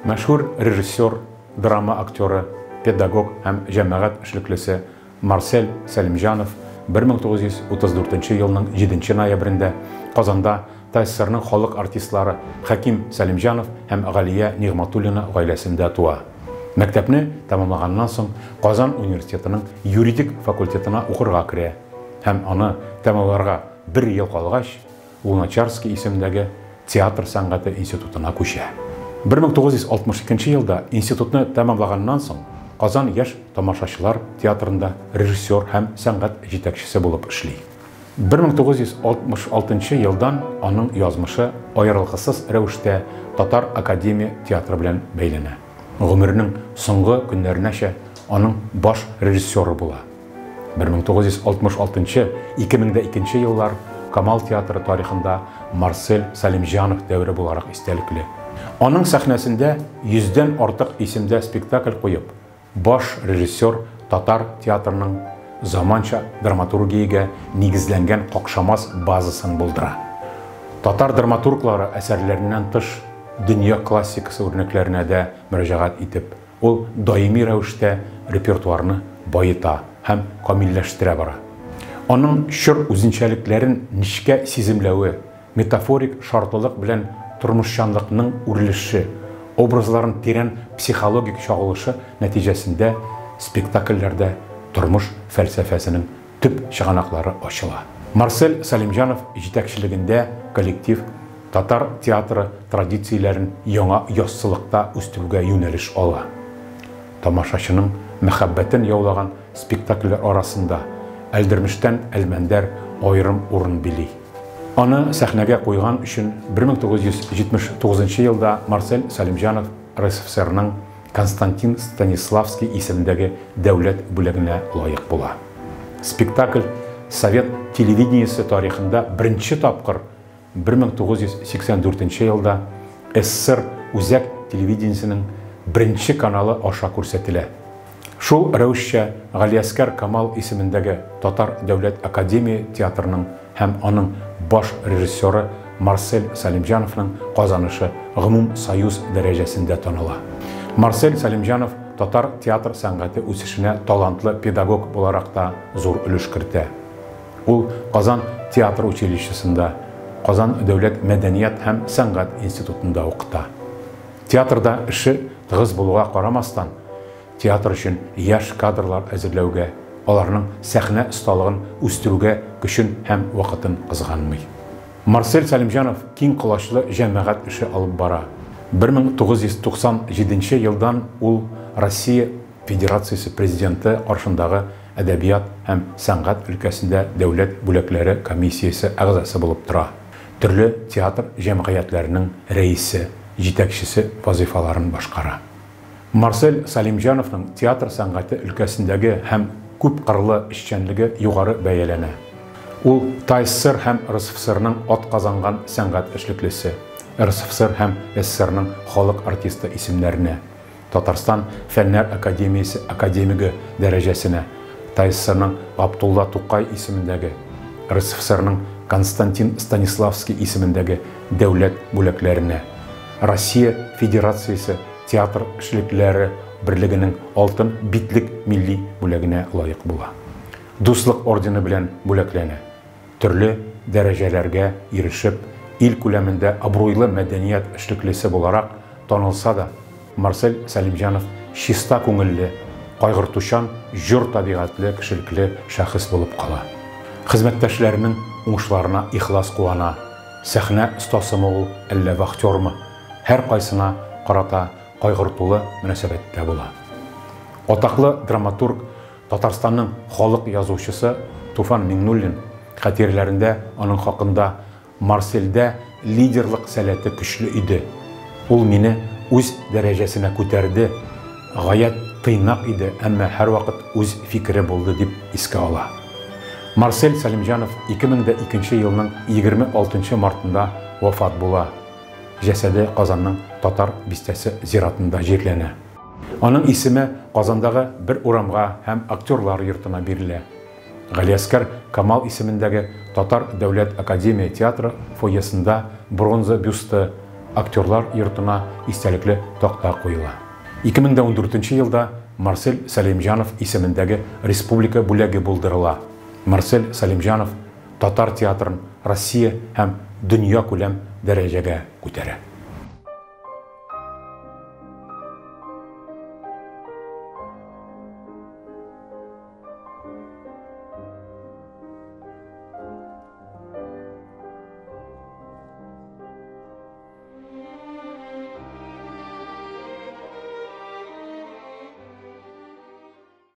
Мәшһүр режиссер, драма актеры, педагог һәм җәмәгать эшлеклесе Марсель Сәлимҗанов 1934 елның 7 ноябрендә Казанда ТАССРның халык артистлары Хәким Сәлимҗанов һәм Галия Нигъматуллина гаиләсендә туа. Мәктәпне тәмамлаганнан соң Казан университетының юридик факультетына укырга керә һәм аны тәмамларга бер ел калгач, Луначарский исемендәге театр сәнгате институтына күчә. 1962 елда институтны тәмамлаганнан соң Казан яшь тамашачылар театрында режиссер һәм сәнгать җитәкчесе булып эшли. 1966 елдан аның язмышы аерылгысыз рәвештә Татар академия театры белән бәйләнә. Гомеренең соңгы көннәренәчә аның баш режиссеры була. 1966-2002 еллар Камал театры тарихында Марсель Сәлимҗанов дәвере буларак истәлекле. Аның сәхнәсендә йөздән артык исемдә спектакль куеп, баш режиссер татар театрының заманча драматургиягә нигезләнгән какшамас базасын булдыра. Татар драматурглары әсәрләреннән тыш, дөнья классикасы үрнәкләренә дә мөрәҗәгать итеп, ул даими рәвештә репертуарны баета һәм камилләштерә бара. Аның чор үзенчәлекләрен нечкә сиземләве, метафорик шартлылык белән тормышчанлыкның үрелеше, образларын тирән психологик чагылышы нәтиҗәсендә спектакльләрдә тормыш фәлсәфәсенең төп чыганаклары ачыла. Марсель Сәлимҗанов җитәкчелегендә коллектив татар театры традицияләрен яңа яссылыкта үстерүгә юнәлеш ала. Тамашачының мәхәббәтен яулаган спектакльләр арасында Әлдермештән Әлмәндәр аерым урын били. Аны сәхнәгә куйган өчен 1979 елда Марсель Сәлимҗанов РСФСРның Константин Станиславский исемендәге дәүләт бүләгенә лаек була. Спектакль совет телевидениесе тарихында беренче тапкыр 1984 елда СССР үзәк телевидениесенең беренче каналы аша күрсәтелә. Шул рәвешчә Галиәсгар Камал исемендәге Татар дәүләт академия театрының һәм аның баш режиссеры Марсель Сәлимҗановның казанышы гомум союз дәрәҗәсендә таныла. Марсель Сәлимҗанов татар театр сәнгате үсешенә талантлы педагог буларак та зур өлеш кертә. Ул Казан театр училищесында, Казан дәүләт мәдәният һәм сәнгать институтында укыта. Театрда эше тыгыз булуга карамастан, театр өчен яшь кадрлар әзерләүгә, аларның сәхнә осталыгын үстерүгә көчен һәм вакытын кызганмый. Марсель Сәлимҗанов киң колачлы җәмәгать эше алып бара. 1997 елдан ул Россия Федерациясе президенты каршындагы әдәбият һәм сәнгать өлкәсендә дәүләт бүләкләре комиссиясе әгъзасы булып тора. Төрле театр җәмгыятьләренең рәисе, җитәкчесе вазифаларын башкара. Марсель Сәлимҗановның театр сәнгате өлкәсендәге һәм күпкырлы эшчәнлеге югары бәяләнә. Ул ТАССР һәм РСФСРның атказанган сәнгать эшлеклесе, РСФСР һәм СССРның халык артисты исемнәренә, Татарстан Фәннәр академиясе академигы дәрәҗәсенә, ТАССРның Габдулла Тукай исемендәге, РСФСРның Константин Станиславский исемендәге дәүләт бүләкләренә, Россия Федерациясе театр эшлеклеләре берлегенең Алтын битлек милли бүләгенә лаек була. Дуслык ордены белән бүләкләнә. Төрле дәрәҗәләргә ирешеп, ил күләмендә абруйлы мәдәният эшлеклесе буларак танылса да, Марсель Сәлимҗанов чиста күңелле, кайгыртучан, җор табигатьле, кешелекле шәхес булып кала. Хезмәттәшләренең уңышларына ихлас куана. Сәхнә остасымы ул, әллә вахтермы, һәркайсына карата кайгыртулы мөнәсәбәттә була. Атаклы драматург, Татарстанның халык язучысы Туфан Миңнуллин хатирәләрендә аның хакында: Марсельдә лидерлык сәләте көчле иде. Ул мине үз дәрәҗәсенә күтәрде, гаять тыйнак иде, әмма һәрвакыт үз фикере булды, дип искә ала. Марсель Сәлимҗанов 2002 елның 26 мартында вафат була. Җәсәде Казанның Татар бистәсе зиратында җирләнә. Аның исеме Казандагы бер урамга һәм Актерлар йортына бирелә. Галиәсгар Камал исемендәге Татар дәүләт академия театры фойесында бронза бюсты, Актерлар йортына истәлекле такта куела. 2014 елда Марсель Сәлимҗанов исемендәге республика бүләге булдырыла. Марсель Сәлимҗанов татар театрын Россия һәм дөньякүләм дәрәҗәгә күтәрә.